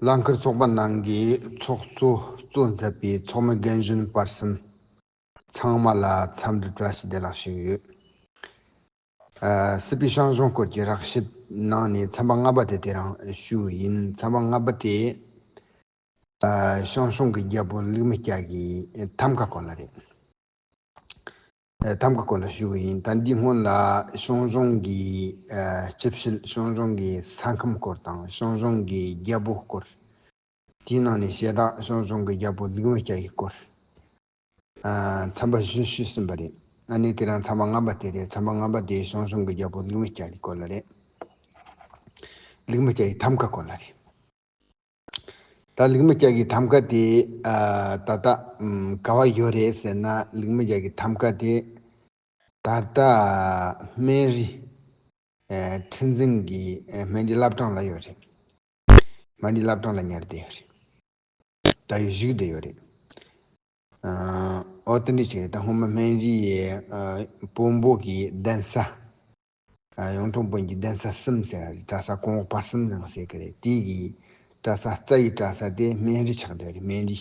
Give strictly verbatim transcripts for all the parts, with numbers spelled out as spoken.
རླངས་འཁོར་ཚོགས་པ་ནང་གི་ཚོགས་གཙོ་གཙོ་མཛད་པའི་ཚོགས་མི་རྒན་གཞོན་བར་གསུམ་ཚང་མ་ལ་འཚམས་འདྲི་བཀྲ་ཤིས་བདེ་ལེགས་ཞུ་གི་ཡོད། ཨ། སྲིད་པའི་ཞང་ཞུང་སྐོར་གྱི་རགས་བཤད་ནང་ནས་ཚན་པ་ལྔ་པ་དེ་དེ་རང་ཞུ་གི་ཡིན། ཚན་པ་ལྔ་པ་དེ། ཨ། ཞང་ཞུང་གི་རྒྱལ་པོ་ལུག་མི་སྐྱ་གི་ཐམ་ཀ་སྐོར་ལ་རེད། ཨ། ཐམ་ཀ་སྐོར་ལ་ཞུ་གི་ཡིན། ད་འདིའི་སྔོན་ལ་ཞང་ཞུང་གི། ཨ། སྤྱི་བཤད། ཞང་ཞུང་གི་ས་ཁམས་སྐོར་དང་ཞང་ཞུང་གི་རྒྱལ་པོ་སྐོར། དེའི་ནང་ནས་བྱེ་བྲག་ཞང་ཞུང་གི་རྒྱལ་པོ་ལུག་མི་སྐྱ་ཡི་སྐོར། ཨ། ཚན་པ་བཞི་ཞུས་ཟིན་པ་རེད། ཨ་ནི་དེ་རིང་ཚན་པ་ལྔ་པ་དེ་རེད། ཚན་པ་ལྔ་པ་དེ་ཞང་ཞུང་གི་རྒྱལ་པོ་ལུག་མི་སྐྱ་གི་སྐོར་ལ་རེད། ལུག་མི་སྐྱ་ཡི་ཐམ་ཀ་སྐོར་ལ་རེད། ད་ལུག་མི་སྐྱ་གི་ཐམ་ཀ་དེ། ཨ། ད་ལྟ་ཨམ། ག་བ་ཡོད་རེད་ཟེར་ན། ལུག་མི་སྐྱ་གི་ཐམ་ཀ་དེ་ད་ལྟ་སྨན་རིའི། ཨ། ཁྲི་འཛིན་གྱི། ཨ། སྨན་རིའི་བླ་བྲང་ལ་ཡོད་རེད། སྨན་རིའི་བླ་བྲང་ལ་ཉར་བསྡད་ཡོད་རེད། ད་ཡོད་བཞུགས་བསྡད་ཡོད་རེད། ཨ། འོ་དེ་འདྲ་ཞིག་རེད། ད་སྔོན་མ་སྨན་རིའི། ཨ། བོན་པོ་གི་གདན་ས། ཨ། གཡུང་དྲུང་བོན་གྱི་གདན་ས་གསུམ་ཟེར་བ་རེད། གྲྭ་ས་གོང་འོག་བར་གསུམ་ཟེར་ཟེར་གི་རེད། དེ་གི་གྲྭ་ས་རྩ་བའི་གྲྭ་ས་དེ་སྨན་རི་ཆགས་བསྡད་རེད། སྨན་རི།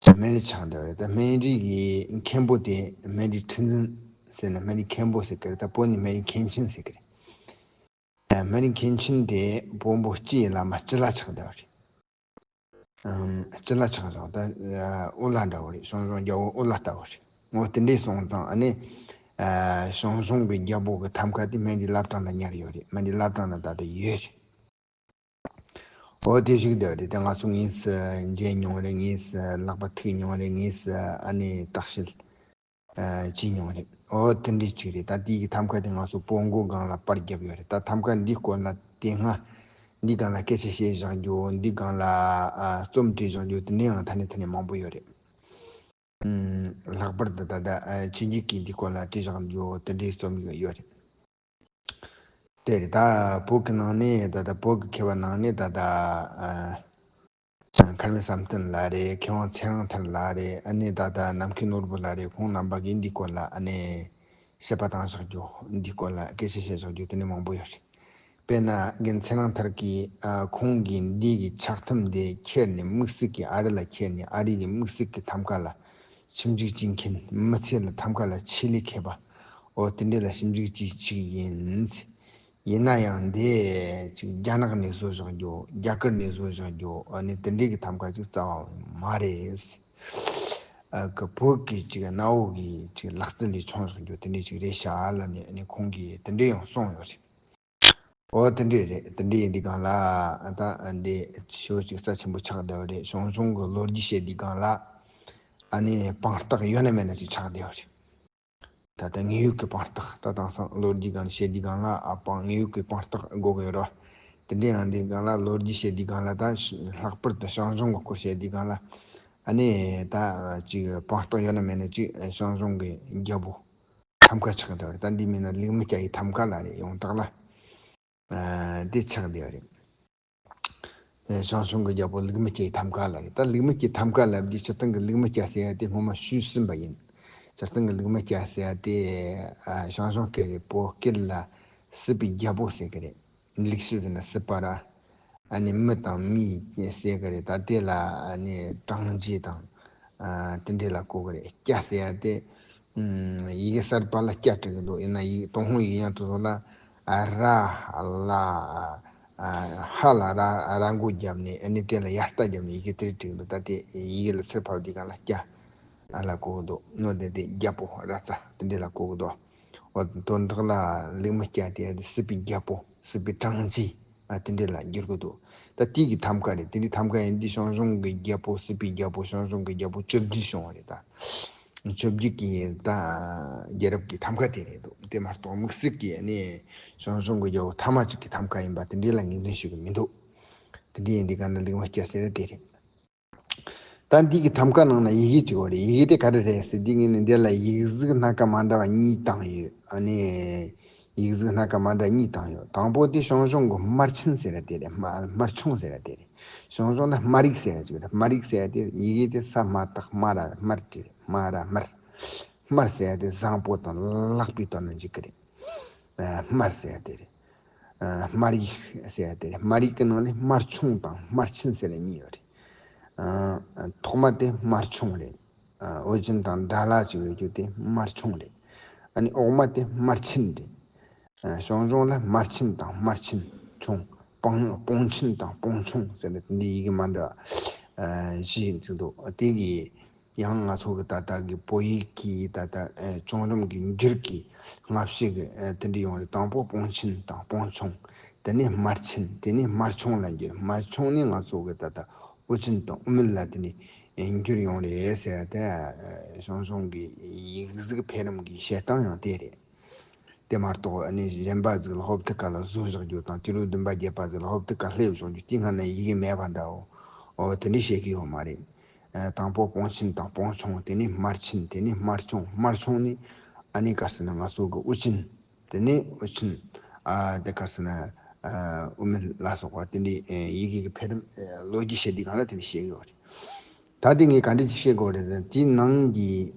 སྨན་རི་ཆགས་བསྡད་རེད། ད་སྨན་རི་གི་མཁན་པོ་དེ་སྨན་རི་ཁྲི་འཛིན་ཟེར་ན་སྨན་རི་མཁན་པོ་ཟེར་གི་རེད། ད་བོད་ནས་སྨན་རི་མཁན་ཆེན་ཟེར་གི་རེད། ཨ། སྨན་རི་མཁན་ཆེན་དེ་བོན་པོ་སྤྱི་ཡི་བླ་མ་སྤྱི་བླ་ཆགས་བསྡད་རེད། ཨམ། སྤྱི་བླ་ཆགས་བཞག་ད་དབུ་བླ་འདྲ་བོ་རེད། ཞང་ཞུང་རྒྱལ་པོ་དབུ་བླ་ལྟ་བུ་རེད། འོ་དེ་འདྲས་སོང་ཙང་། ཨ་ནི། ཨ། ཞང་ཞུང་གི་རྒྱལ་པོ་གི་ཐམ་ཀ་དེ་སྨན་རིའི་བླ་བྲང་ལ་ཉར་ཡོད་རེད། སྨན་རིའི་བླ་བྲང་ལ་ད་ལྟ་ཡོད་རེད། འོ་དེ་ཞིག་འདོད་རེད། དེ་ང་ཚོ་དངོས་སུ་མཇལ་མྱོང་རེད། དངོས་སུ་ལག་པ་ཐུག་མྱོང་རེད། དངོས་སུ་ཨ་ནི་བརྟག་དཔྱད། ཨ། བྱས་མྱོང་རེད། འོ་དེ་འདྲའི་ཅིག་རེད། ད་དེའི་གི་ཐམ་ཀ་དེ་ང་ཚོ་བོན་སྒོ་སྒང་ལ་པར་བརྒྱབ་ཡོད་རེད། ད་ཐམ་ཀ་འདིའི་སྐོར་ལ་དེ་སྔ་འདི་སྒང་ལ་སྐད་ཆ་བཤད་བཞག་རྒྱུ། འདི་སྒང་ལ། ཨ། རྩོམ་བྲིས་བཞག་རྒྱུ་དེ་འདྲའི་ཡང་ད་ནི་ད་ནི་མང་པོ་ཡོད་རེད། ཨམ། ལྷག་པར་དུ་ད་ལྟ། ཨ། ཆོས་བརྒྱུད་ཀྱི་འདི་སྐོར་ལ་བྲིས་བཞག་རྒྱུ་དེ་འདྲའི་རྩོམ་ཡིག་ཡོད་རེད། དེ་རེད། ད་བོད་ཀྱི་ནང་ནས་ད་ལྟ་བོད་ཀྱི་མཁས་པ་ནང་ནས་ད་ལྟ། ཨ། མཁར་རྨེའུ་བསམ་གཏན་ལགས་རེད། མཁས་དབང་ཚེ་རིང་ཐར་ལགས་རེད། ཨ་ནི་ད་ལྟ་ནམ་མཁའི་ནོར་བུ་ལགས་རེད། ཁོང་རྣམ་པ་གིས་འདིའི་སྐོར་ལ་ཨ་ནི་དཔྱད་པ་བཏང་བཞག་རྒྱུ། འདིའི་སྐོར་ལ་སྐད་ཆ་བཤད་བཞག་རྒྱུ་དེ་ནི་མང་པོ་ཡོད་རེད། དཔེར་ན་རྒན་ཚེ་རིང་ཐར་གྱིས། ཨ། ཁོང་གིས་འདི་གི་ཆགས་ཐུམ་འདི་ཁྱེར་ནས་དམིགས་བསལ་གྱི་ཨ་རི་ལ་ཁྱེར་ནས། ཨ་རི་གི་དམིགས་བསལ་གྱི་ཐམ་ཀ་ལ་ཞིབ་འཇུག་བྱེད་མཁན། མི་ཚེ་ལ་ཐམ་ཀ་ལ་ཆེད་ལས་མཁས་པ། འོ་དེ་འདྲ་ལ་ཞིབ་འཇུག་བྱེད་ཅིག་ཡིན། ཡིན་ན་ཡང་འདི་ཅིག་རྒྱ་ནག་ནས་བཟོ་བཞག་རྒྱུ། རྒྱ་གར་ནས་བཟོ་བཞག་རྒྱུ། ཨ་ནི་དེ་འདྲའི་གི་ཐམ་ཀ་ཅིག་རྩ་བ་མ་རེད། ཨ། གི་བོད་ཀྱི་ཅིག་གནའ་བོ་གི་ཅིག་ལག་རྩལ་ལས་བྱུང་བཞག་རྒྱུ་དེ་འདྲའི་ཅིག་རེད་ཤག་ལབ་ནས། ཨ་ནི་ཁོང་གིས་དེ་འདྲའི་ཡང་གསུངས་ཡོད་རེད། འོ་དེ་འདྲའི་རེད། དེ་འདྲའི་ཡིན་དུས་སྒང་ལ། ཨ། ད་འདི་ཞེ་པོ་ཅིག་རྩ་ཆེན་པོ་ཆགས་བསྡད་པ་རེད། ཞང་ཞུང་གི་ལོ་རྒྱུས་བཤད་དུས་སྒང་ལ། ཨ་ནི་དཔང་རྟགས་ཡོད་ན་མེད་ན་ཅིག་ཆགས་བསྡད་པ་རེད། ད་ལྟ་དངོས་ཡོད་ཀྱི་དཔང་རྟགས། ད་དེང་སང་ལོ་རྒྱུས་སྒང་ནས་བཤད་དུས་སྒང་ལ། ཨ། དཔང་། དངོས་ཡོད་ཀྱི་དཔང་རྟགས་དགོས་ཀྱི་ཡོད་རེད་བ། དེ་འདྲ་ཡིན་དུས་སྒང་ལ་ལོ་རྒྱུས་བཤད་དུས་སྒང་ལ། ད་ལྷག་པར་དུ་ཞང་ཞུང་གི་སྐོར་བཤད་དུས་སྒང་ལ། ཨ་ནི་ད་ཅིག་དཔང་རྟགས་ཡོད་ན་མེད་ན་ཅིག་ཞང་ཞུང་གི་རྒྱལ་པོ་ཐམ་ཀ་ཆགས་བསྡད་པ་རེད། ད་འདི་མིན་ན་ལུག་མི་སྐྱ་ཡི་ཐམ་ཀ་ལ་རེད། ཡོངས་གྲགས་ལ། ཨ། དེ་ཆགས་བསྡད་པ་རེད། ཨ། ཞང་ཞུང་གི་རྒྱལ་པོ་ལུག་མི་སྐྱ་ཡི་ཐམ་ཀ་ལ་རེད། ད་ལུག་མི་སྐྱ་ཡི་ཐམ་ཀ་ལབ་དུས་སྤྱིར་བཏང་གི་ལུག་མི་སྐྱ་ཟེར་ཡ་དེ་སྔོན་མ་ཞུས་ཟིན་པ་ཡིན། སྤྱིར་བཏང་གི་ལུག་མི་སྐྱ་ཟེར་ཡ་དེ། ཨ། ཞང་ཞུང་སྐད་རེད། བོད་སྐད་ལ་སྲིད་པའི་རྒྱལ་པོ་ཟེར་གི་རེད། ལུག་ཤི་ཟེར་ན་སྲིད་པ་ར། ཨ་ནི་མི་དང་མི་ཟེར་གི་རེད། ད་དེ་ལ་ཨ་ནི་སྤྲང་རྗེས་དང་། ཨ། དེ་འདྲ་ལ་གོ་གི་རེད། སྐྱ་ཟེར་ཡ་དེ། ཨམ། ཡི་གེ་གསར་པ་ལ་སྐྱ་བྲིས་གི་འདུག་ཡིན་ན་ཡིག་ཏུན་ཧོང་ཡིག་རྙིང་དེ་ཚོ་ལ། ཨ། ར་ལ། ཨ། ཧ་ལ་ར། ར་མགོ་བརྒྱབ་ནས། ཨ་ནི་དེ་ལ་ཡ་རྟ་བརྒྱབ་ནས་ཡི་གེ་དེ་རིགས་བྲིས་གི་འདུག་ད་དེ་ཡི་གེ་ལ་ཚེར་ཕབ་དུས་སྒང་ལ་སྐྱ་ལ་གོ་གི་འདུག་ནོ། དེ་དེ་རྒྱལ་པོ་ར་ཙ་དེ་འདྲ་ལ་གོ་གི་འདུག་འོ་དོན་དག་ལ་ལུག་མི་སྐྱ་དེ་སྲིད་པའི་རྒྱལ་པོ། སྲིད་པའི་སྤྲང་རྗེས། ཨ། དེ་འདྲ་ལ་འགྱུར་གི་འདུག་ད་དེ་གི་ཐམ་ཀ་རེད། དེ་འདྲའི་ཐམ་ཀ་ཡིན་དུས་ཞང་ཞུང་གི་རྒྱལ་པོ། སྲིད་པའི་རྒྱལ་པོ། ཞང་ཞུང་གི་རྒྱལ་པོ་བཅུ་བདུན་བྱུང་བ་རེད། ད་བཅོ་བརྒྱད་ཀྱི་ད་རྒྱལ་རབས་ཀྱི་ཐམ་ཀ་དེ་རེད་འདུག་དེ་མ་གཏོགས་དམིགས་བསལ་གྱི་ནི་ཞང་ཞུང་གི་རྒྱལ་པོ་ཐ་མ་གཅིག་གི་ཐམ་ཀ་ཡིན་པ་དེ་འདྲ་ལ་ངོས་འཛིན་ཞུ་གི་མི་འདུག་དེ་འདྲ་ཡིན་དུས་ག་ན་ལུག་མི་སྐྱ་ཟེར་དེ་རེད། ད་འདི་གི་ཐམ་ཀ་ནང་ན་ཡི་གེ་གཅིག་ཡོད་རེད། ཡི་གེ་དེ་ག་རེ་རེད་ཟེར་དུས་ངས་ནི་འདི་ལ་ཡིག་གཟུགས་སྣ་ཁ་མ་འདྲ་བ་གཉིས་བཏང་ཡོད། ཨ་ནི་ཡིག་གཟུགས་སྣ་ཁ་མ་འདྲ་གཉིས་བཏང་ཡོད། དང་པོ་དེ་ཞང་ཞུང་གི་སྨར་ཆེན་ཟེར་ཡ་དེ་རེད། སྨར། སྨར་ཆུང་ཟེར་ཡ་དེ་རེད། ཞང་ཞུང་ན་སྨར་ཡིག་ཟེར་ཡ་གཅིག་རེད། སྨར་ཡིག་ཟེར་ཡ་དེ། ཡི་གེ་དེ་ས་མ་བཏགས་སྨ་ར་སྨར་དེ་རེད། སྨ་ར་སྨར། སྨར་ཟེར་ཡ་དེ་བཟང་པོ་དང་ལེགས་པའི་དོན་ལ་འཇུག་གི་རེད། ཨ། སྨར་ཟེར་ཡ་དེ་རེད། ཨ་སྨར་ཡིག་ཟེར་ཡ་དེ་རེད། སྨར་ཡིག་གི་ནང་ལ་སྨར་ཆུང་དང་སྨར་ཆེན་ཟེར་ཡ་གཉིས་ཡོད་རེད། ཨ་ཐོག་མ་དེ་སྨར་ཆུང་རེད། ཨ་དབུ་ཅན་དང་སྒྲ་ལ་ཅིག་ཡོད་རྒྱུ་དེ་སྨར་ཆུང་རེད། ཨ་ནི་འོག་མ་དེ་སྨར་ཆེན་རེད། ཨ་ཞང་ཞུང་ལ་སྨར་ཆེན་དང་སྨར་ཆེན་ཆུང་། སྤང་སྤང་ཆེན་དང་སྤང་ཆུང་ཟེར་ནས་འདི་ཡི་གེ་མ་འདྲ་བ་ཨ་བཞི་ཡིན་ཚུལ་འདུག་དེ་གི་ཡང་ང་ཚོ་གི་ད་ལྟ་གི་བོད་ཡིག་གི་ད་ལྟ་ཨ་བྱུང་རིམ་གྱི་འགྱུར་གྱི་སྔ་ཕྱི་གི་ཨ་དེ་འདྲ་ཡོང་རེད། དང་པོ་སྤང་ཆེན་དང་སྤང་ཆུང་། དེ་ནས་སྨར་ཆེན། དེ་ནས་སྨར་ཆུང་ལ་འགྱུར། སྨར་ཆུང་ནས་ང་ཚོ་གི་ད་ལྟ་དབུ་ཅན་དང་དབུ་མེད་ལ་དེ་ནས་འགྱུར་ཡོང་རེད་ཟེར་ཏེ། ཞང་ཞུང་གི་ཡིག་གཟུགས་འཕེལ་རིམ་གྱི་བཤད་སྟངས་ཡང་དེ་རེད། དེ་མ་གཏོགས་ཨ་ནི་གཞན་པ་ཟིག་ལ་ཧོབ་ཐིག་ཁ་ལ་བཟོ་བཞག་རྒྱུ་དང་། དུས་ལུགས་བདུན་པ་བརྒྱད་པ་ཟིག་ལ་ཧོབ་ཐིག་ཁ་སླེབས་བཞག་རྒྱུ། དེའི་སྔ་ན་ཡི་གེ་མེད་པ་འདྲ་བོ། འོ་དེ་འདྲ་བཤད་ཀྱི་ཡོད་མ་རེད། ཨ་དང་པོ་སྤང་ཆེན་དང་སྤང་ཆུང་། དེ་ནས་སྨར་ཆེན། དེ་ནས་སྨར་ཆུང་། སྨར་ཆུང་ནས་ཨ་ནི་ག་ཟེར་ན་ང་ཚོ་གི་དབུ་ཅན། དེ་ནས་དབུ་ཅན། ཨ་དེ་ག་ཟེར་ན་ཨ་དབུ་མེད་ལ་སོགས་པ་དེ་འདྲའི་ཨ་ཡི་གེ་གི་འཕེལ་རིམ་ཨ་ལོ་རྒྱུས་བཤད་དུས་སྒང་ལ་དེ་འདྲ་བཤད་ཀྱི་ཡོད་རེད། ད་དེ་ངས་ག་འདྲ་ཅིག་བཤད་དགོས་རེད་ཟེར་ན། དེའི་ནང་གི་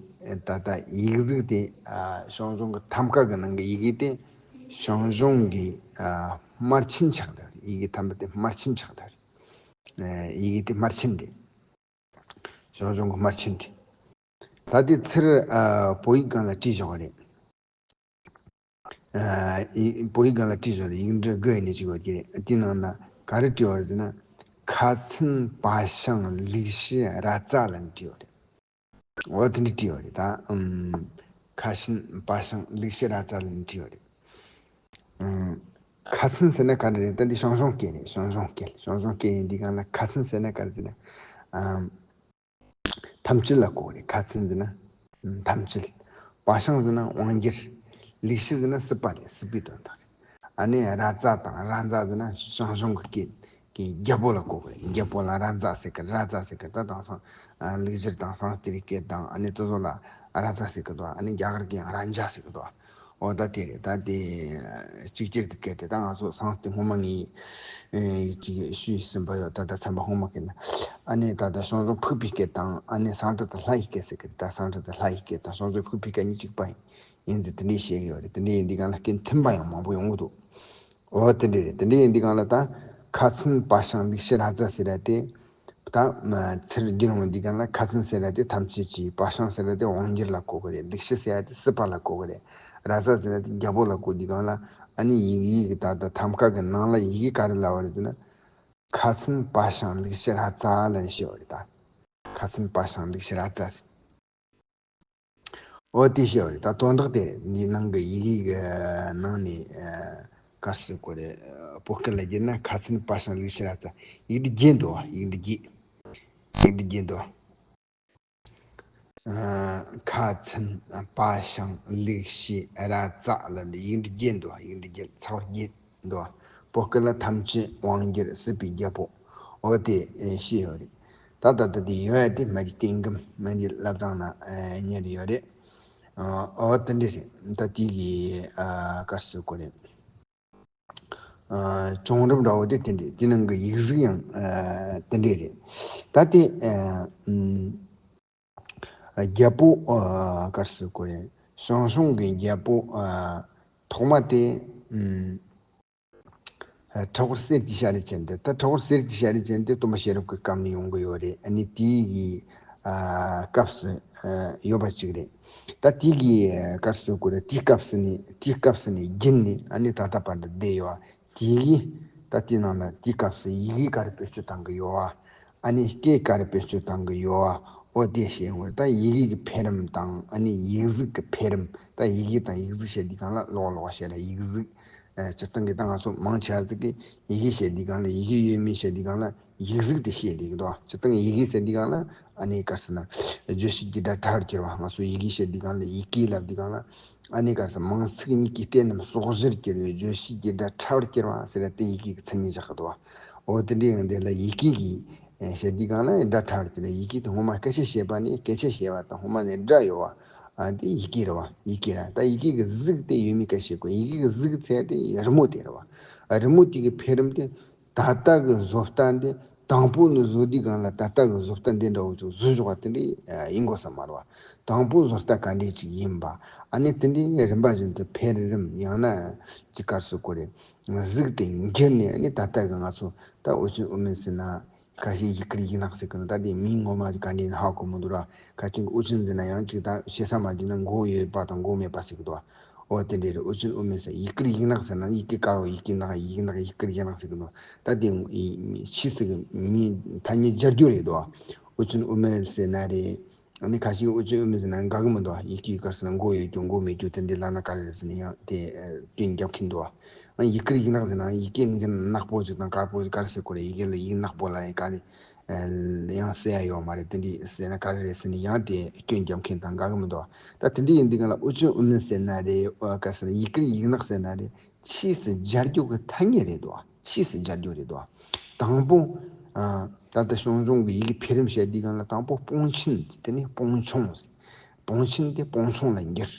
ཨ་ད་ལྟ་ཡིག་གཟུགས་དེ། ཨ་ཞང་ཞུང་གི་ཐམ་ཀ་གི་ནང་གི་ཡི་གེ་དེ་ཞང་ཞུང་གི་ཨ་སྨར་ཆེན་ཆགས་འདུག་ཡི་གེ་ཐམ་པ་དེ་སྨར་ཆེན་ཆགས་འདུག་ཨ་ཡི་གེ་དེ་སྨར་ཆེན་རེད། ཞང་ཞུང་གི་སྨར་ཆེན་རེད། ད་དེ་ཚུར་ཨ་བོད་ཡིག་སྒང་ལ་བྲིས་བཞག་པ་རེད། ཨ་ཡི་བོད་ཡིག་སྒང་ལ་བྲིས་བཞག་རེད། ཡིག་འབྲུ་དགུ་ཡིན་ནི་ཅིག་ཡོད་ཀྱི་རེད། དེའི་ནང་ན་ག་རེ་བྲིས་པ་རེད་ཟེར་ན། ཁ་ཚན་པ་ཞང་ལུག་ཤི་ར་ཙ་ལབ་ནས་བྲིས་པ་རེད། འོ་དེ་འདྲ་བྲིས་པ་རེད་ད། ཨུམ། ཁ་ཚན་པ་ཞང་ལུག་ཤི་ར་ཙ་ལབ་ནས་བྲིས་པ་རེད། ཨུམ། ཁ་ཚན་ཟེར་ན་ག་རེ་རེད། ད་འདི་ཞང་ཞུང་སྐད་རེད། ཞང་ཞུང་སྐད། ཞང་ཞུང་སྐད་ཡིན་དུས་སྒང་ལ་ཁ་ཚན་ཟེར་ན་ག་རེ་ཟེར་ན། ཨུམ། ཐམས་ཅད་ལ་གོ་རེད། ཁ་ཚན་ཟེར་ན་ཐམས་ཅད། པ་ཞང་ཟེར་ན་དབང་སྒྱུར། ལུག་ཤི་ཟེར་ན་སྲིད་པ་རེད། སྲིད་པའི་དོན་དག་རེད། ཨ་ནི་ར་ཙ་དང་ར་ཛ་ཟེར་ན་ཞང་ཞུང་གི་སྐད་ཀྱི་རྒྱལ་པོ་ལ་གོ་གི་རེད། རྒྱལ་པོ་ལ་ར་ཛ་ཟེར་གི། ར་ཙ་ཟེར་གི། ད་དེང་སང་ལུག་སྒྱུར་དེང་སང་དེ་རིགས་སྐད་དང་། ཨ་ནི་དེ་ཚོ་ལ་ར་ཙ་ཟེར་གི་འདུག་ཨ་ནི་རྒྱ་གར་གྱི་ཡང་ར་ཛ་ཟེར་གི་འདུག་འོ་ད་དེ་རེད། ད་དེ་གཅིག་གྱུར་གྱི་སྐད་དེ་ད་ང་ཚོ་སང་སྟེ་སྔོན་མ་ངས་ཨེ་ཅིག་ཞུས་ཟིན་པ་ཡོད། ད་ད་ཚན་པ་སྔོན་མ་གི་ན། ཨ་ནི་ད་ད་ཞང་ཞུང་ཕུག་པའི་སྐད་དང་། ཨ་ནི་སང་ཀྲི་ཏི་ལྷ་ཡི་སྐད་ཟེར་གི་རེད། ད་སང་ཀྲི་ཏི་ལྷ་ཡི་སྐད་དང་ཞང་ཞུང་ཕུག་པའི་སྐད་གཉིས་གཅིག་པ་ཡིན་ཡིན་ཟེར་དེ་འདྲས་བཤད་གི་ཡོད་རེད། དེ་འདྲས་ཡིན་དུས་སྒང་ལ་སྐད་མཐུན་པ་ཡང་མང་པོ་ཡོང་གི་འདུག་འོ་དེ་འདྲས་རེད། དེ་འདྲས་ཡིན་དུས་སྒང་ལ་ད་ཁ་ཚན་པ་ཞང་ལུག་ཤི་ར་ཙ་ཟེར་ཡ་དེ། ད་མ་ཚུར་བསྒྱུར་འོང་དུས་སྒང་ལ་ཁ་ཚན་ཟེར་ཡ་དེ་ཐམས་ཅད་ཀྱི། པ་ཞང་ཟེར་ཡ་དེ་དབང་སྒྱུར་ལ་གོ་གི་རེད། ལུག་ཤི་ཟེར་ཡ་དེ་སྲིད་པ་ལ་གོ་གི་རེད། ར་ཙ་ཟེར་ཡ་དེ་རྒྱལ་པོ་ལ་གོ་དུས་སྒང་ལ། ཨ་ནི་ཡི་གེ་ཡི་གེ་ད་ད་ཐམ་ཀ་གི་ནང་ལ་ཡི་གེ་ག་རེ་ལབ་པ་རེད་ཟེར་ན། ཁ་ཚན་པ་ཞང་ལུག་ཤི་ར་ཙ་ལབ་ནས་བཤད་པ་རེད་ད། ཁ་ཚན་པ་ཞང་ལུག་ཤི་ར་ཙ་ཟེར། འོ་དེ་བཤད་པ་རེད། ད་དོན་དག་དེ་རེད། འདི་ནང་གི་ཡི་གེ་གི་ནང་ནས་ཨ་ག་རེ་ཟེར་དགོས་རེད། ཨ་བོད་སྐད་ལ་བསྒྱུར་ན་ཁ་ཚན་པ་ཞང་ལུག་ཤི་ར་ཙ། ཡིག་འབྲུ་བརྒྱད་འདུག་བ། ཡིག་འབྲུ་བརྒྱད། ཡིག་འབྲུ་བརྒྱད་འདུག་བ། ཨ་ཁ་ཚན་པ་ཞང་ལུག་ཤི་ར་ཙ་ལབ་ནས་ཡིག་འབྲུ་བརྒྱད་འདུག་བ། ཡིག་འབྲུ་བརྒྱད། ཚེག་བར་བརྒྱད་འདུག་བ། བོད་སྐད་ལ་ཐམས་ཅད་དབང་སྒྱུར་སྲིད་པའི་རྒྱལ་པོ། འོ་དེ་ཨེ་བཤད་ཡོད་རེད། ད་ད་ལྟ་དེ་ཡོད་ཡ་དེ་མ་གི་རྟེན་སྒམ་མ་གི་བླ་བྲང་ན་ཨེ་ཉར་ཡོད་རེད། ཨ་འོ་དེ་འདྲ་རེད། ད་དེ་གི་ཨ་ག་རེ་ཟེར་དགོས་རེད། ཨ་བྱུང་རིམ་འདྲ་བོ་དེ་དེ་འདྲ་རེད། དེ་ནང་གི་ཡིག་གཟུགས་ཡང་ཨ་དེ་འདྲ་རེད། ད་དེ་ཨ་ཨུམ། རྒྱལ་པོ་ཨ་ག་རེ་ཟེར་དགོས་རེད། ཞང་ཞུང་གི་རྒྱལ་པོ་ཨ་ཐོག་མ་དེ་ཨུམ། ཨ་ཁྲི་ཧོར་གསེར་གྱི་ཞལ་རས་ཅན་དེ། ད་ཁྲི་ཧོར་གསེར་གྱི་ཞལ་རས་ཅན་དེ་སྟོན་པ་ཤེས་རབ་ཀྱི་སྐབས་ནས་ཡོང་གི་ཡོད་རེད། ཨ་ནི་དེའི་གི་ཨ་སྐབས་སུ་ཨ་ཡོད་པ་ཅིག་རེད། ད་དེའི་གི་ཨ་ག་རེ་ཟེར་དགོས་རེད། དེའི་སྐབས་སུ་ནས། དེའི་སྐབས་སུ་ནས་བརྒྱུད་ནས་ཨ་ནི་ད་ལྟ་བར་དུ་བསྡད་ཡོད་པ། དེ་གི་ད་དེའི་ནང་ལ་དེའི་སྐབས་སུ་ཡི་གེ་ག་རེ་བེད་སྤྱོད་བཏང་གི་ཡོད་པ། ཨ་ནི་སྐད་ག་རེ་བེད་སྤྱོད་བཏང་གི་ཡོད་པ། འོ་དེ་བཤད་ཡོང་བས། ད་ཡི་གེ་གི་འཕེལ་རིམ་དང་། ཨ་ནི་ཡིག་གཟུགས་ཀྱི་འཕེལ་རིམ། ད་ཡི་གེ་དང་ཡིག་གཟུགས་བཤད་དུས་སྒང་ལ་ལོགས་ལོགས་བཤད་ལ། ཡིག་གཟུགས་ཨ་སྤྱིར་བཏང་གི་ད་ང་ཚོ་མང་ཆེ་བ་ཟིག་གིས་ཡི་གེ་བཤད་དུས་སྒང་ལ། ཡི་གེ་ཡོད་མེད་བཤད་དུས་སྒང་ལ་ཡིག་གཟུགས་དེ་བཤད་བསྡད་ཀྱི་འདུག་སྤྱིར་བཏང་ཡི་གེ་ཟེར་དུས་སྒང་ལ་ཨ་ནི་ག་རེ་ཟེར་ན། བརྗོད་བྱའི་བརྒྱུད་སྒྲ་ཕྲ་བར་གྱུར་པ། ང་ཚོ་ཡི་གེ་བཤད་དུས་སྒང་ལ། ཡི་གེ་ལབ་དུས་སྒང་ལ། ཨ་ནི་ག་རེ་ཟེར། མིང་ཚིག་གཉིས་ཀྱི་གཏད་རྣམ་ཟུང་འཇུག་གྱུར་པའི་བརྗོད་བྱའི་བརྒྱུད་སྒྲ་ཕྲ་བར་གྱུར་པ་ཟེར་ཡ་དེ་ཡི་གེ་གི་མཚན་ཉིད་བཞག་གི་འདུག་འོ་དེ་འདྲ་ཡང་དེ་ལ་ཡི་གེ་གི་ཨེ་བཤད་དུས་སྒང་ལ་སྒྲ་ཕྲ་བར་གྱུར་ལ། ཡི་གེ་དེ་སྔོན་མ་སྐད་ཆ་བཤད་པ་ནས། སྐད་ཆ་བཤད་པ་དང་སྔོན་མ་ནས་སྒྲ་ཡོད་པ། ཨ་དེ་ཡི་གེ་རེད་པ། ཡི་གེ་རེད། ད་ཡི་གེ་གི་གཟུགས་དེ་ཡོད་མེད་སྐད་ཆ་བཤད་དགོས། ཡི་གེ་གི་གཟུགས་ཟེར་ཡ་དེ་རི་མོ་དེ་རེད་པ། རི་མོ་དེ་གི་འཕེལ་རིམ་དེ། ད་ལྟ་གི་བཟོ་ལྟ་འདི་ དང་པོ་ནི་བཟོ་དུས་སྒང་ལ་ད་ལྟ་གི་བཟོ་ལྟ་འདི་འདྲ་བོ་ཅིག་བཟོ་བཞག་པ་དེ་འདྲ་ཡིན་དགོས་ས་མ་རེད་བ། དང་པོ་བཟོ་ལྟ་ག་འདྲ་ཅིག་ཡིན་པ། ཨ་ནི་དེ་འདྲའི་རིམ་པ་བཞིན་དུ་འཕེལ་རིམ་ཡང་ན་ཅིག་ག་རེ་ཟེར་དགོས་རེད། གཟུགས་དེ་འགྱུར་ནས། ཨ་ནི་ད་ལྟ་གི་ང་ཚོ་ད་ཨོ་ཆུན་ཨུ་མིན་ཟེར་ན། ཁ་ཤས་ཡི་གེར་ཡིག་ནག་ཟེར་གི་འདུག་ད་དེ་མིང་ངོ་མ་ག་འདྲ་ཡིན་ཧ་གོ་མི་འདུག་ར། ཁ་ཅིག་ཨོ་ཆུན་ཟེར་ན་ཡང་ཅིག་ད་ཤེས་ས་མ་འདུག་ན་མགོ་ཡོད་པ་དང་མགོ་མེད་པ་ཟེར་གི་འདུག་འོ་དེ་འདྲ་རེད། ཨོ་ཆུན་ཨུ་མིན་ཟེར། ཡི་གེར་ཡིག་ནག་ཟེར་ན་ཡི་གེ་དཀར་བོ་ཡི་གེ་ནག་ཡིག་ནག་ཡི་གེར་ཡིག་ནག་ཟེར་གི་འདུག་ད་དེ་ཤེས་ཟེར་གི་མིང་ཐ་སྙད་སྦྱར་རྒྱུ་རེད་འདུག་ཨོ་ཆུན་ཨུ་མིན་ཟེར་ན་རེད། ཨ་ནི་ཁ་ཤས་ཨོ་ཆུན་ཨུ་མིན་ཟེར་ན་དགའ་གི་མི་འདུག་ཡི་གེ་དཀར་ཟེར་ན་མགོ་ཡོད་རྒྱུ་མགོ་མེད་རྒྱུ་དེ་འདྲ་ལབ་ན་ག་རེ་རེད་ཟེར་ན་ཡང་དེ་སྐྱོན་རྒྱབ་མཁན་འདུག་ཡི་གེར་ཡིག་ནག་ཟེར་ན་ཡི་གེ་མིག་ནག་པོ་ཅིག་དང་དཀར་པོ་ཅིག་ག་རེ་ཟེར་དགོས་རེད། ཡི་གེ་ལ་ཡིག་ནག་པོ་ལ་ཡང་ག་རེ་ཡང་ཟེར་ཡ་ཡོད་མ་རེད། དེ་འདྲ་ཟེར་ན་ག་རེ་རེད་ཟེར་ན་ཡང་དེ་སྐྱོན་རྒྱབ་མཁན་དང་དགའ་གི་མི་འདུག་ད་དེ་འདྲ་ཡིན་དུས་སྒང་ལ་ཨོ་ཆུན་ཨུ་མིན་ཟེར་ན་རེད། ཨ་ག་ཟེར་ན་ཡི་གེར་ཡིག་ནག་ཟེར་ན་རེད། ཕྱིས་སུ་སྦྱར་རྒྱུ་གི་ཐ་སྙད་རེད་འདུག་ཕྱིས་སུ་སྦྱར་རྒྱུ་རེད་འདུག་དང་པོ། ཨ་ད་ལྟ་ཞང་ཞུང་གི་ཡི་གེ་འཕེལ་རིམ་བཤད་དུས་སྒང་ལ་དང་པོ་སྤུངས་ཆེན། དེ་ནས་སྤུངས་ཆུང་། སྤུངས་ཆེན་དེ་སྤུངས་ཆུང་ལ་འགྱུར།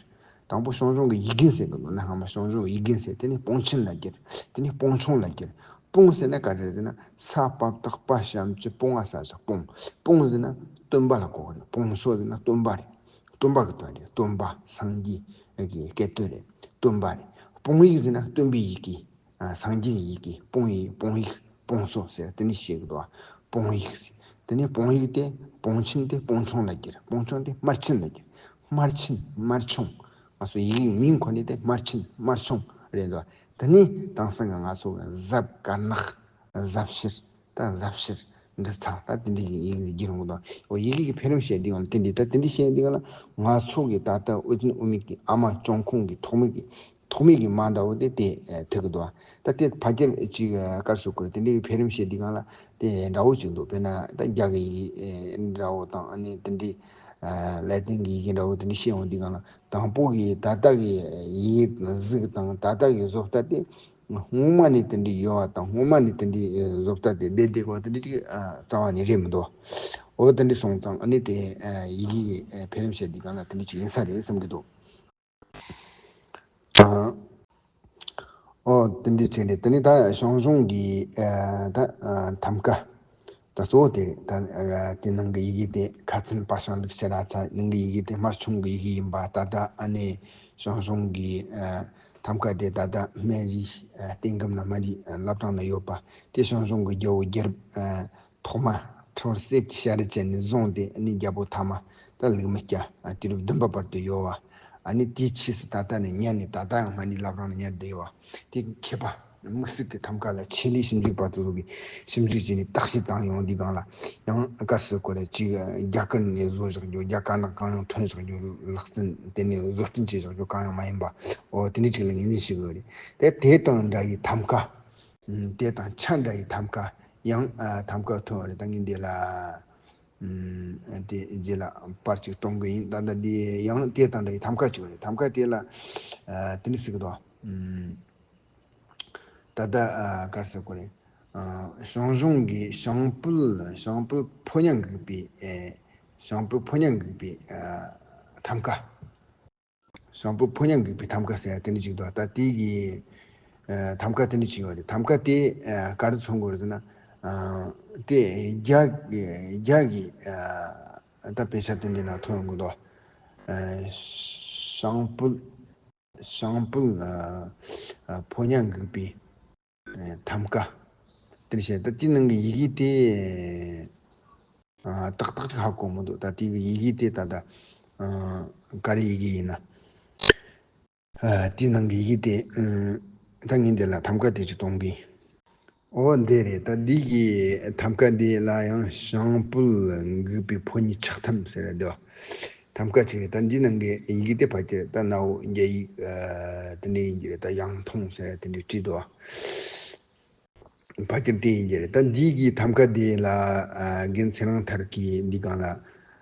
དང་པོ་ཞང་ཞུང་གི་ཡིག་རྒྱན་ཟེར་གི་འདུག་ན་སྔ་མ་ཞང་ཞུང་ཡིག་རྒྱན་ཟེར། དེ་ནས་སྤུངས་ཆེན་ལ་འགྱུར། དེ་ནས་སྤུངས་ཆུང་ལ་འགྱུར། སྤུངས་ཟེར་ན་ག་རེ་རེད་ཟེར་ན་ས་པ་བཏགས་སྤ་ཞབས་ཀྱུ་སྤུང་ང་ས་བཞག་སྤུངས། སྤུངས་ཟེར་ན་སྟོན་པ་ལ་གོ་གི་རེད། སྤུངས་སོ་ཟེར་ན་སྟོན་པ་རེད། སྟོན་པ་གི་དོན་རེད། སྟོན་པ་སངས་རྒྱས་ཀྱི་སྐད་དོད་རེད། སྟོན་པ་རེད། སྤུངས་ཡིག་ཟེར་ན་སྟོན་པའི་ཡི་གེ། ཨ་སངས་རྒྱས་ཀྱི་ཡི་གེ། སྤུངས་ཡིག་སྤུངས་ཡིག་སྤུངས་སོ་ཟེར་དེ་འདྲ་བཤད་གི་འདུག་སྤུངས་ཡིག་ཟེར། དེ་ནས་སྤུངས་ཡིག་དེ་སྤུངས་ཆེན་དེ་སྤུངས་ཆུང་ལ་འགྱུར། སྤུངས་ཆུང་དེ་སྨར་ཆེན་ལ་འགྱུར། སྨར་ཆེན་སྨར་ཆུང་། ང་ཚོ་ཡིག་མིང་ཁོ་ནས་དེ་སྨར་ཆེན་སྨར་ཆུང་རེད་འདུག་དེ་ནས་དེང་སང་གི་ང་ཚོ་གི་གཟབ་དཀར་ནག་གཟབ་ཕྱིར། ད་གཟབ་ཕྱིར་འབྲི་ཚར། ད་དེ་འདྲ་གི་ཡིག་འདི་བསྒྱུར་འོང་གི་འདུག་འོ་ཡི་གེ་གི་འཕེལ་རིམ་བཤད་དུས་སྒང་ལ་དེ་འདྲ། ད་དེ་འདྲ་བཤད་དུས་སྒང་ལ་ང་ཚོ་གི་ད་ལྟ་ཨོ་ཆུན་ཨུ་མིན་གི་ཨ་མ་བྱུང་ཁུངས་ཀྱི་ཐོག་མའི་གི་ཐོག་མའི་གི་མ་འདྲ་བོ་དེ་དེ་ཐུག་གི་འདུག་ད་དེ་ཕལ་ཆེར་ཅིག་ག་རེ་ཟེར་དགོས་རེད། དེ་འདྲ་གི་འཕེལ་རིམ་བཤད་དུས་སྒང་ལ་དེ་འདྲ་བོ་ཅིག་འདུག་དཔེར་ན་ད་རྒྱ་གི་ཡི་གེ་འདྲ་བོ་དང་། ཨ་ནི་དེ་འདྲའི་ལ་ཏིན་གི་ཡི་གེ་འདྲ་བོ་དེ་འདྲ་བཤད་འོང་དུས་སྒང་ལ་དང་པོ་གི་ད་ལྟ་གི་ཡི་གེ་གཟུགས་དང་ད་ལྟ་གི་བཟོ་ལྟ་དེ། སྔོན་མ་ནས་དེ་འདྲའི་ཡོད་པ་དང་སྔོན་མ་ནས་དེ་འདྲའི་བཟོ་ལྟ་དེ་བསྡད་བསྡད་གོ་དེ་འདྲའི་ཅིག་རྩ་བ་ནས་རེད་མི་འདུག་འོ་དེ་འདྲ་སོང་ཙང་ཨ་ནི་དེ་ཡི་གེ་གི་འཕེལ་རིམ་བཤད་དུས་སྒང་ལ་དེ་འདྲ་ཅིག་ཡིན་ས་རེད་བསམ་གྱི་འདུག་ཨ། ཨོ་དེ་འདྲ་ཅིག་རེད། དེ་ནས་ད་ཞང་ཞུང་གི་ཨ་ད་ཨ་ཐམ་ཀ་ད་གཙོ་བོ་དེ་རེད། ད་ཨ་དེ་ནང་གི་ཡི་གེ་དེ་ཁ་ཚན་པ་ཞང་ལུགས་ཕྱི་ར་ཚ་ནང་གི་ཡི་གེ་དེ་སྨར་ཆུང་གི་ཡི་གེ་ཡིན་པ། ད་ལྟ་ཨ་ནི་ཞང་ཞུང་གི་ཨ་ཐམ་ཀ་དེ་ད་ལྟ་སྨན་རིའི་ཨ་རྟེན་སྒམ་ན་སྨན་རིའི་ཨ་བླ་བྲང་ན་ཡོད་པ་དེ། ཞང་ཞུང་གི་རྒྱལ་པོ་རྒྱལ་རབས་ཨ་ཐོག་མ་ཁྲི་བར་གསེར་གྱི་ཞལ་རས་བཅད་ནས་བཟུང་སྟེ་ཨ་ནི་རྒྱལ་པོ་ཐ་མ་ད་ལུགས་མི་སྐྱ་ཨ་དུས་རབས་བདུན་པ་བར་དུ་ཡོད་པ། ཨ་ནི་དེའི་ཕྱིས་སུ་ད་ལྟ་ནས་ཉར་ནས་ད་ལྟ་ཡང་སྨན་རིའི་བླ་བྲང་ནས་ཉར་བསྡད་ཡོད་པ། དེ་མཁས་པ་དམིགས་བསལ་གྱི་ཐམ་ཀ་ལ་ཆེད་ལས་ཞིབ་འཇུག་པ་དེ་ཚོ་གིས་ཞིབ་འཇུག་བྱས་ནས་བརྟག་ཞིབ་བཏང་ཡོང་དུས་སྒང་ལ་ཡང་ག་རེ་ཟེར་དགོས་རེད། ཅིག་རྒྱ་གར་ནས་བཟོ་བཞག་རྒྱུ། རྒྱ་དཀར་ནག་གང་ཡང་ཐོན་བཞག་རྒྱུ། ལག་རྩལ་དེ་ནས་བཟོ་སྐྲུན་བྱས་བཞག་རྒྱུ་གང་ཡང་མ་ཡིན་པ། འོ་དེ་འདྲ་ཅིག་ལ་ངོས་འཛིན་བྱེད་དགོས་རེད། དེ་དེ་དང་འདྲ་བའི་ཐམ་ཀ་ཨུམ། དེ་དང་ཆ་འདྲ་བའི་ཐམ་ཀ་ཡང་ཨ་ཐམ་ཀ་ཐོན་པ་རེད། ད་ངས་འདི་ལ་ཨུམ། དེ་རྗེས་ལ་པར་ཅིག་གཏོང་གི་ཡིན། ད་ལྟ་འདི་ཡང་དེ་དང་འདྲ་བའི་ཐམ་ཀ་ཅིག་རེད། ཐམ་ཀ་དེ་ལ་ཨ་དེ་འདྲ་ཟེར་གི་འདུག་ཨུམ། ད་ལྟ་ཨ་ག་རེ་ཟེར་དགོས་རེད། ཨ་ཞང་ཞུང་གི་ཞང་ཕུལ། ཞང་ཕུལ་ཕོ་ཉ་འགུགས་པའི་ཨེ་ཞང་ཕུལ་ཕོ་ཉ་འགུགས་པའི་ཨ་ཐམ་ཀ་ཞང་ཕུལ་ཕོ་ཉ་འགུགས་པའི་ཐམ་ཀ་ཟེར་ཡ་དེ་འདྲ་ཅིག་འདུག་ད་དེ་གི་ཨ་ཐམ་ཀ་དེ་འདྲ་ཅིག་ཡོད་རེད། ཐམ་ཀ་དེ་ཨ་ག་རེ་མཚོན་དགོས་རེད་ཟེར་ན། ཨ་དེ་རྒྱ་རྒྱ་གི་ཨ་ད་དཔེ་ཆ་དེ་འདྲ་ནང་ཐོན་ཡོང་གི་འདུག་ཨ་ཞང་ཕུལ་ཞང་ཕུལ་ཨ་ཨ་ཕོ་ཉ་འགུགས་པའི་ཐམ་ཀ། དེར་བཤད། ད་དེའི་ནང་གི་ཡི་གེ་དེ་ཨ་ཏག་ཏག་ཅིག་ཧ་གོ་མི་འདུག་ད་དེའི་ཡི་གེ་དེ་ད་ལྟ་ཨ་ག་རེ་ཡི་གེ་ཡིན་ན། ཨ་དེའི་ནང་གི་ཡི་གེ་དེ་ཨ་ད་ངས་འདི་ལ་ཐམ་ཀ་དེ་ཅིག་གཏོང་གི། འོ་འདི་རེད། ད་འདི་གི་ཐམ་ཀ་འདི་ལ་ཡང་ཞང་ཕུལ་འགུགས་པའི་ཕོ་ཉའི་ཕྱག་ཐམ་ཟེར་ར་འདུག་ཐམ་ཀ་ཅིག་རེད། ད་འདི་ནང་གི་ཡི་གེ་དེ་ཕལ་ཆེར་ད་ནའོ་རྒྱ་ཡིག་ཨ་དེ་འདྲ་ཡིན་གྱི་རེད། ད་ཡང་ཐུང་ཟེར་ར་དེ་འདྲ་བྲིས་འདུག་ཕལ་ཆེར་དེ་ཡིན་གྱི་རེད། ད་འདི་གི་ཐམ་ཀ་དེ་ལ་ཨ་རྒན་ཚེ་རིང་ཐར་གྱིས་འདི་སྒང་ལ་ཨ་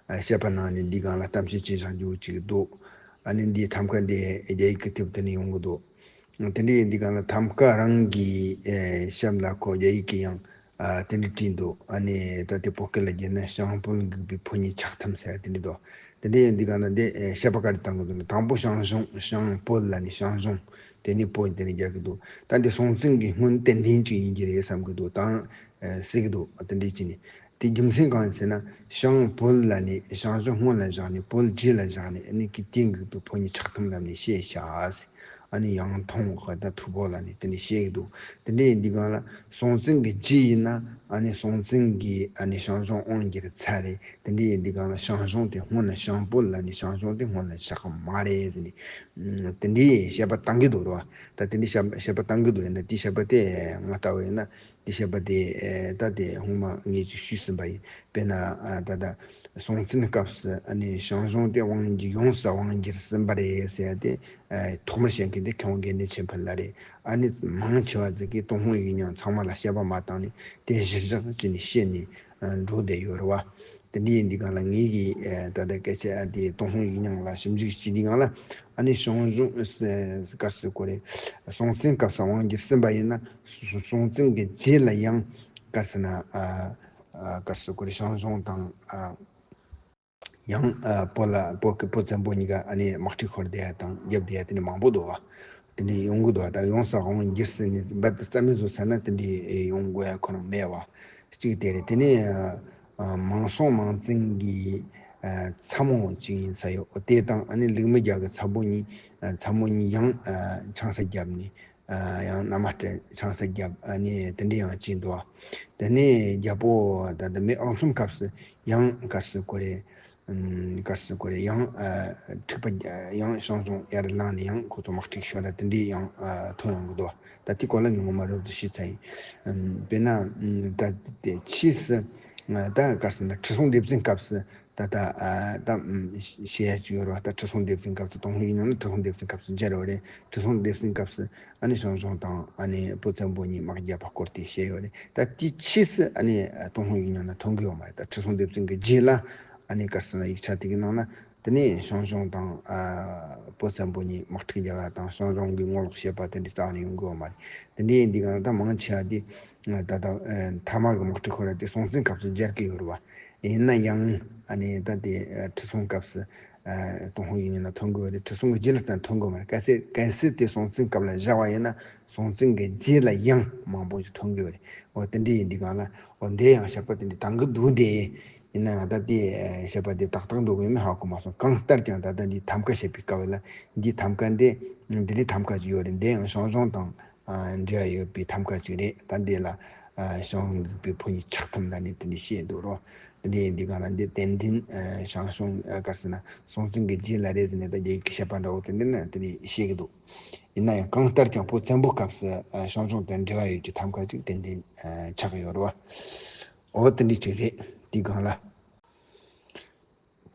བཤད་པ་གནང་ནས་འདི་སྒང་ལ་གཏམ་བཤད་བྱས་བཞག་རྒྱུ་ཅིག་འདུག་ཨ་ནི་འདིའི་ཐམ་ཀ་དེ་རྒྱ་ཡིག་གི་དེབ་དེ་ནས་ཡོང་གི་འདུག་དེ་འདྲ་ཡིན་དུས་སྒང་ལ་ཐམ་ཀ་རང་གི་ཨེ་ཞབས་ལ་ཁོ་རྒྱ་ཡིག་གི་ཡང་ཨ་དེ་འདྲ་བྲིས་འདུག་ཨ་ནི་ད་དེ་བོད་སྐད་ལ་བསྒྱུར་ན་ཞང་ཕུལ་འགུགས་པའི་ཕོ་ཉའི་ཕྱག་ཐམ་ཟེར་དེ་འདྲ་འདུག་དེ་འདྲ་ཡིན་དུས་གང་ལ་འདི་ཨེ་བཤད་པ་ག་རེ་བཏང་གི་འདུག་ན། དང་པོ་ཞང་ཞུང་། ཞང་བོད་ལ་ནི་ཞང་ཞུང་། དེ་ནི་བོད་དེ་ནི་རྒྱག་གི་འདུག་ད་འདི་སྲོང་བཙན་གྱི་སྔོན་ཏན་ཏན་ཅིག་ཡིན་གྱི་རེད་བསམ་གི་འདུག་དང་ཨེ་ཟེར་གི་འདུག་དེ་འདྲ་བྱས་ནས། དེ་རྒྱུ་མཚན་གང་ཡིན་ཟེར་ན། ཞང་བོད་ལ་ནི་ཞང་ཞུང་སྔོན་ལ་བཞག་ནས། བོད་རྗེས་ལ་བཞག་ནས། ཨ་ནི་ཀྱི་དེ་འགུག་པའི་ཕོ་ཉ་ཆགས་ཐུབ་ལམ་ནས་བཤད་བྱ། ཨ་ནི་ཡང་ཐོང་ཁ་ད་ཐུ་བོ་ལ་ནི་དེ་ནི་བཤད་གི་འདུག་དེ་འདྲ་ཡིན་དུས་གང་ལ་སྲོང་བཙན་གྱི་རྗེས་ཡིན་ན། ཨ་ནི་སྲོང་བཙན་གྱིས་ཨ་ནི་ཞང་ཞུང་དབང་བསྒྱུར་ཚར་རེད། དེ་འདྲ་ཡིན་དུས་གང་ལ་ཞང་ཞུང་དེ་སྔོན་ལ་ཞང་བོད་ལ་ནི་ཞང་ཞུང་དེ་སྔོན་ལ་ཆགས་ཀྱི་མ་རེད་ཟེར་ནས། ཨུམ། དེ་འདྲའི་བཤད་པ་བཏང་གི་འདུག་རེད་བ། ད་དེ་འདྲའི་བཤད་བཤད་པ་བཏང་གི་འདུག་ཡིན་ན། དེའི་བཤད་པ་དེ་ང་ལྟ་བུ་ཡིན་ན། དེའི་བཤད་པ་དེ་ཨེ་ད་དེ་སྔོན་མ་ངས་ཅིག་ཞུས་ཟིན་པ་ཡིན། དཔེར་ན་ཨ་ད་ད་སྲོང་བཙན་སྐབས་སུ་ཨ་ནི་ཞང་ཞུང་དེ་དབང་བསྒྱུར་ཡོངས་སུ་དབང་བསྒྱུར་ཟིན་པ་རེད་ཟེར་ཡ་དེ། ཨ་ཐོག་མར་བཤད་མཁན་དེ་མཁས་དབང་དགེ་འདུན་ཆོས་འཕེལ་ལགས་རེད། ཨ་ནི་མང་ཆེ་བ་ཟིག་གིས་ཏུན་ཧོང་ཡིག་རྙིང་ཚང་མ་ལ་བཤད་པ་མ་བཏང་ནས། དེ་གཞིར་བཞག་བྱས་ནས་བཤད་ནས་ཨ་འགྲོ་བསྡད་ཡོད་རེད་བ། དེ་འདྲ་ཡིན་དུས་གང་ལ་ངེད་ཀྱིས་ཨ་ད་ལྟ་སྐད་ཆ་ཨ་དེ་ཏུན་ཧོང་ཡིག་རྙིང་ལ་ཞིབ་འཇུག་བྱེད་དུས་གང་ལ། ཨ་ནི་ཞང་ཞུང་ཨ་ག་རེ་ཟེར་དགོས་རེད། སྲོང་བཙན་སྐབས་སུ་དབང་བསྒྱུར་ཟིན་པ་ཡིན་ན། སྲོང་བཙན་གྱི་རྗེས་ལ་ཡང་ག་རེ་ཟེར་ན། ཨ་ཨ་ག་རེ་ཟེར་དགོས་རེད། ཞང་ཞུང་དང་ཨ་ཡང་ཨ་བོད་ལ་བོད་ཀྱི་བོད་བཙན་པོ་གཉིས་ཀ་ཨ་ནི་དམག་འཁྲུག་ཤོར་བསྡད་ཡ་དང་རྒྱབ་བསྡད་ཡ་དེ་འདྲ་མང་པོ་འདུག་བ། དེ་འདྲ་ཡོང་གི་འདུག་བ། ད་ཡོངས་སུ་དབང་བསྒྱུར་ཟེར་ནས་རྦད་དེ་རྩ་མེད་བཟོ་ཚར་ན་དེ་འདྲ་ཡོང་དགོས་ཡ་ཁོ་རང་མེད་བ། གཅིག་དེ་རེད། དེ་ནས་ཨ་མང་སྲོང་མང་བཙན་གྱི་ཨ་ཚ་མོ་གཅིག་ཡིན་ས་ཡོད། དེ་དང་ཨ་ནི་ལིག་མི་རྒྱ་གི་ཚ་བོ་གཉིས། ཨ་ཚ་མོ་གཉིས་ཡང་ཨ་ཆང་ས་བརྒྱབ་ནས། ཨ་ཡང་མནའ་མ་སྤྲད། ཆང་ས་བརྒྱབ། ཨ་ནི་དེ་འདྲ་ཡང་བྱས་འདུག་བ། དེ་ནས་རྒྱལ་པོ་ད་ལྟ་མེས་ཨག་ཚོམ་སྐབས་སུ་ཡང་ག་རེ་ཟེར་དགོས་རེད། ཨམ། ག་རེ་ཟེར་དགོས་རེད། ཡང་ཨ་འཁྲུག་པ་ཡང་ཞང་ཞུང་ཡར་ལངས་ནས་ཡང་ཁོ་ཚོ་དམག་འཁྲུག་ཤོར་ར་དེ་འདྲ་ཡང་ཨ་ཐོན་ཡོང་གི་འདུག་བ། ད་དེ་སྐོར་ལ་ངས་ངོ་མ་རོབ་ཏུ་ཞུས་ཚར་ཡིན། ཨམ། དཔེར་ན་ཨམ་ད་དེ་ཕྱིས་སུ་ཨ་ད་ག་རེ་ཟེར་ན། ཁྲི་སྲོང་ལྡེ་བཙན་སྐབས་སུ། ད་ལྟ་ཨ་ད་ཨམ་བཤད་ཡ་ཅིག་ཡོད་རེད་བ། ད་ཁྲི་སྲོང་ལྡེ་བཙན་སྐབས་སུ། ཏུན་ཧོང་ཡིག་རྙིང་ནང་ཁྲི་སྲོང་ལྡེ་བཙན་སྐབས་སུ་མཇལ་ཡོད་རེད། ཁྲི་སྲོང་ལྡེ་བཙན་སྐབས་སུ་ཨ་ནི་ཞང་ཞུང་དང་ཨ་ནི་བོད་བཙན་པོ་གཉིས་དམག་བརྒྱབ་པ་སྐོར་དེ་བཤད་ཡོད་རེད། ད་དེའི་ཕྱིས་སུ་ཨ་ནི་ཏུན་ཧོང་ཡིག་རྙིང་ནང་ཐོན་གི་ཡོད་མ་རེད། ད་ཁྲི་སྲོང་ལྡེ་བཙན་གྱི་རྗེས་ལ་ཨ་ནི་ག་རེ་ཟེར་ན། ཡིག་ཆ་དེ་གི་ནང་ན་དེ་ནས་ཞང་ཞུང་དང་ཨ་བོད་བཙན་པོ་གཉིས་དམག་འཁྲུག་བརྒྱབ་པ་དང་། ཞང་ཞུང་གི་ངོ་ལོག་བྱས་པ་དེ་འདྲ་རྩ་བ་ནས་ཡོང་གི་ཡོད་མ་རེད། དེ་འདྲ་ཡིན་དུས་གང་ལ་ད་མང་ཆེ་བ་དེ་ད་ལྟ་ཨ་མཐའ་མ་གི་དམག་འཁྲུག་ཤོར་བ་དེ་སྲོང་བཙན་སྐབས་སུ་མཇལ་གི་ཡོད་རེད་བ། ཡིན་ན་ཡང་ཨ་ནི་ད་དེ་ཨ་ཁྲི་སྲོང་སྐབས་སུ་ཨ་ཏུན་ཧོང་ཡིག་རྙིང་ནང་ཐོན་གི་ཡོད་རེད། ཁྲི་སྲོང་གི་རྗེས་ལ་ད་ཐོན་གི་ཡོད་མ་རེད། གལ་སྲིད་གལ་སྲིད་དེ་སྲོང་བཙན་སྐབས་ལ་བཞག་པ་ཡིན་ན། སྲོང་བཙན་གྱི་རྗེས་ལ་ཡང་མང་པོ་ཞིག་ཐོན་གི་ཡོད་རེད། འོ་དེ་འདྲ་ཡིན་དུས་གང་ལ། འོ་འདི་ཡང་བཤད་པ་དེ་འདྲ་བཏང་གི་འདུག་སྟེ། ཡིན་ན་ཡང་ད་དེ་ཨ་བཤད་པ་དེ་ཏག་ཏག་འགྲོ་གི་ཡོད་མེད་ཧ་གོ་མ་སོང་། གང་ལྟར་ཀྱང་ད་ལྟ་འདི་ཐམ་ཀ་བཤད་པའི་སྐབས་ལ། འདི་ཐམ་ཀ་འདི་འདི་འདྲའི་ཐམ་ཀ་ཅིག་ཡོད་རེད། འདི་ཡང་ཞང་ཞུང་དང་ཨ་འབྲེལ་བ་ཡོད་པའི་ཐམ་ཀ་ཅིག་རེད། ད་འདི་ལ་ཨ་ཞང་ཞུང་གི་བུ་ཕོ་གཉིས་ཆགས་ཐུབ་ལ་ནི་དེ་འདྲ་བཤད་འདུག་རོ། དེ་འདྲ་ཡིན་དུས་གང་ལ་འདི་ཏན་ཏན་ཨ་ཞང་ཞུང་ཨ་ག་རེ་ཟེར་ན། སྲོང་བཙན་གྱི་རྗེས་ལ་རེད་ཟེར་ནས་ད་རྒྱ་ཡིག་གི་བཤད་པ་འདྲ་བོ་དེ་འདྲ་ནི་དེ་འདྲ་བཤད་ཀྱི་འདུག་ཡིན་ན་ཡང་གང་ལྟར་ཀྱང་བོད་བཙན་པོའི་སྐབས་སུ་ཨ་ཞང་ཞུང་དང་འབྲེལ་བ་ཡོད་ཀྱི་ཐམ་ཀ་ཅིག་ཏན་ཏན་ཨ་ཆགས་ཡོད་རེད་བ། འོ་དེ་འདྲ་ཅིག་རེད། དེའི་སྒང་ལ།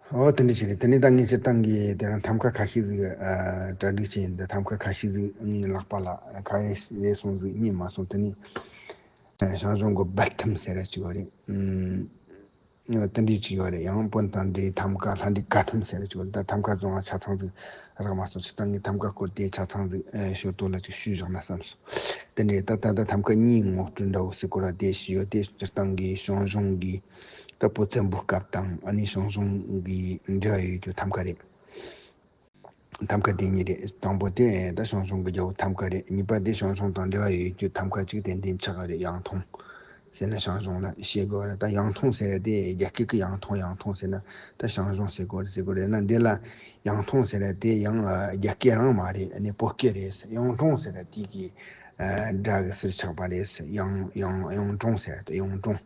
འོ་དེ་འདྲ་ཞིག་རེད། དེ་ནས་ད་ངས་སྤྱིར་བཏང་གི་དེ་རིང་ཐམ་ཀ་ཁ་ཤས་ཟིག་ཨ་གྲ་སྒྲིག་བྱས་ཡིན། ད་ཐམ་ཀ་ཁ་ཤས་ཟིག་ཨ་ལག་པ་ལ་ག་རེ་རེད་སོང་ཟིག་རྙེད་མ་སོང་། དེ་ནས་ཨ་ཞང་ཞུང་གི་སྦལ་ཐུམ་ཟེར་ར་ཅིག་ཡོད་རེད། ཨ་དེ་འདྲ་ཅིག་ཡོད་རེད། ཡང་བོད་དང་འབྲེལ་ཐམ་ཀ་ལྷ་འདྲེ་ཀ་ཐུམ་ཟེར་ར་ཅིག་ཡོད་རེད། ད་ཐམ་ཀ་བཙོང་བ་ཆ་ཚང་ཟིག་རག་མ་སོང་། སྤྱིར་བཏང་གི་ཐམ་ཀ་སྐོར་དེ་ཆ་ཚང་ཟིག་ཨ་ཞོར་དུ་ལ་ཅིག་ཞུས་བཞག་ན་བསམ་སོང་། དེ་འདྲའི་ད་ད་ད་ཐམ་ཀ་གཉིས་ངོ་སྤྲོད་འདྲ་བོ་ཟེར་དགོས་ར་དེ་ཞིག་ཡོད་དེ། སྤྱིར་བཏང་གི་ཞང་ཞུང་གི་ད་བོད་བཙན་པོའི་སྐབས་དང་། ཨ་ནི་ཞང་ཞུང་གི་འབྲེལ་བ་ཡོད་རྒྱུ་ཐམ་ཀ་རེད། ཐམ་ཀ་དེ་གཉིས་རེད། དང་པོ་དེ་ད་ཞང་ཞུང་གི་རྒྱལ་པོ་ཐམ་ཀ་རེད། གཉིས་པ་དེ་ཞང་ཞུང་དང་འབྲེལ་བ་ཡོད་རྒྱུ་ཐམ་ཀ་གཅིག་ཏན་ཏན་ཆགས་ཀྱི་རེད། ཡང་ཐུང་ཟེར་ན་ཞང་ཞུང་ལ་བཤད་དགོས་རེད། ད་ཡང་ཐུང་ཟེར་ཡ་དེ་རྒྱ་སྐད་ཀྱི་ཡང་ཐུང་། ཡང་ཐུང་ཟེར་ན་ད་ཞང་ཞུང་ཟེར་དགོས་རེད་ཟེར་དགོས་རེད་ན། འདི་ལ་ཡང་ཐུང་ཟེར་ཡ་དེ་ཡང་ཨ་རྒྱ་སྐད་རང་མ་རེད། ཨ་ནི་བོད་སྐད་རེད། གཡུང་དྲུང་ཟེར་ཡ་དེ་གི་ཨ་སྒྲ་གི་ཟུར་ཆག་པ་རེད། གཡུང་གཡུང་གཡུང་དྲུང་ཟེར་ཡ་དེ་གཡུང་དྲུང་།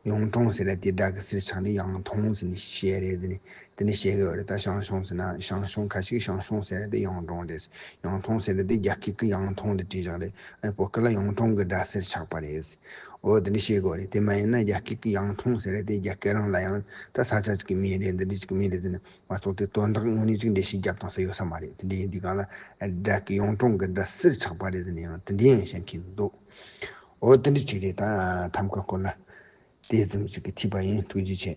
གཡུང་དྲུང་ཟེར་ཡ་དེ་སྒྲ་གི་ཟུར་ཆག་ནས་ཡང་ཐུང་ཟེར་ནས་བཤད་རེད་ཟེར་ནས་དེ་ནས་བཤད་གི་ཡོད་རེད། ད་ཞང་ཞུང་ཟེར་ན་ཞང་ཞུང་། ཁ་ཤས་ཞང་ཞུང་ཟེར་ཡ་དེ་གཡུང་དྲུང་རེད། གཡུང་དྲུང་ཟེར་ཡ་དེ་རྒྱ་སྐད་ཀྱི་ཡང་ཐུང་དེ་བྲིས་བཞག་རེད། ཨ་ནི་བོད་སྐད་ལ་གཡུང་དྲུང་གི་སྒྲ་ཟུར་ཆག་པ་རེད། འོ་དེ་འདྲ་བཤད་དགོས་རེད། དེ་མ་ཡིན་ན་རྒྱ་སྐད་ཀྱི་ཡང་ཐུང་ཟེར་ཡ་དེ་རྒྱ་སྐད་རང་ལ་ཡང་ད་ས་ཆ་ཅིག་གི་མིང་རེད། འདི་འདྲ་ཅིག་གི་མིང་རེད་ཟེར་ནས་མ་གཏོགས་དེ་དོན་དག་དངོས་གནས་ཅིག་འགྲེལ་བཤད་རྒྱབ་བཏང་ས་ཡོད་ས་མ་རེད། དེ་འདྲ་ཡིན་དུས་གང་ལ་སྒྲ་གི་གཡུང་དྲུང་གི་སྒྲ་ཟུར་ཆག་པ་རེད་ཟེར་ནས་ཡང་དེ་འདྲ་ཡང་བཤད་མཁན་འདུག་འོ་དེ་འདྲ་ཅིག་རེད། ད་ཐམ་ཀ་སྐོར་ལ་དེ་ཙམ་ཅིག་གི་ཐིག་པ་ཡིན། ཐུགས་རྗེ་ཆེ།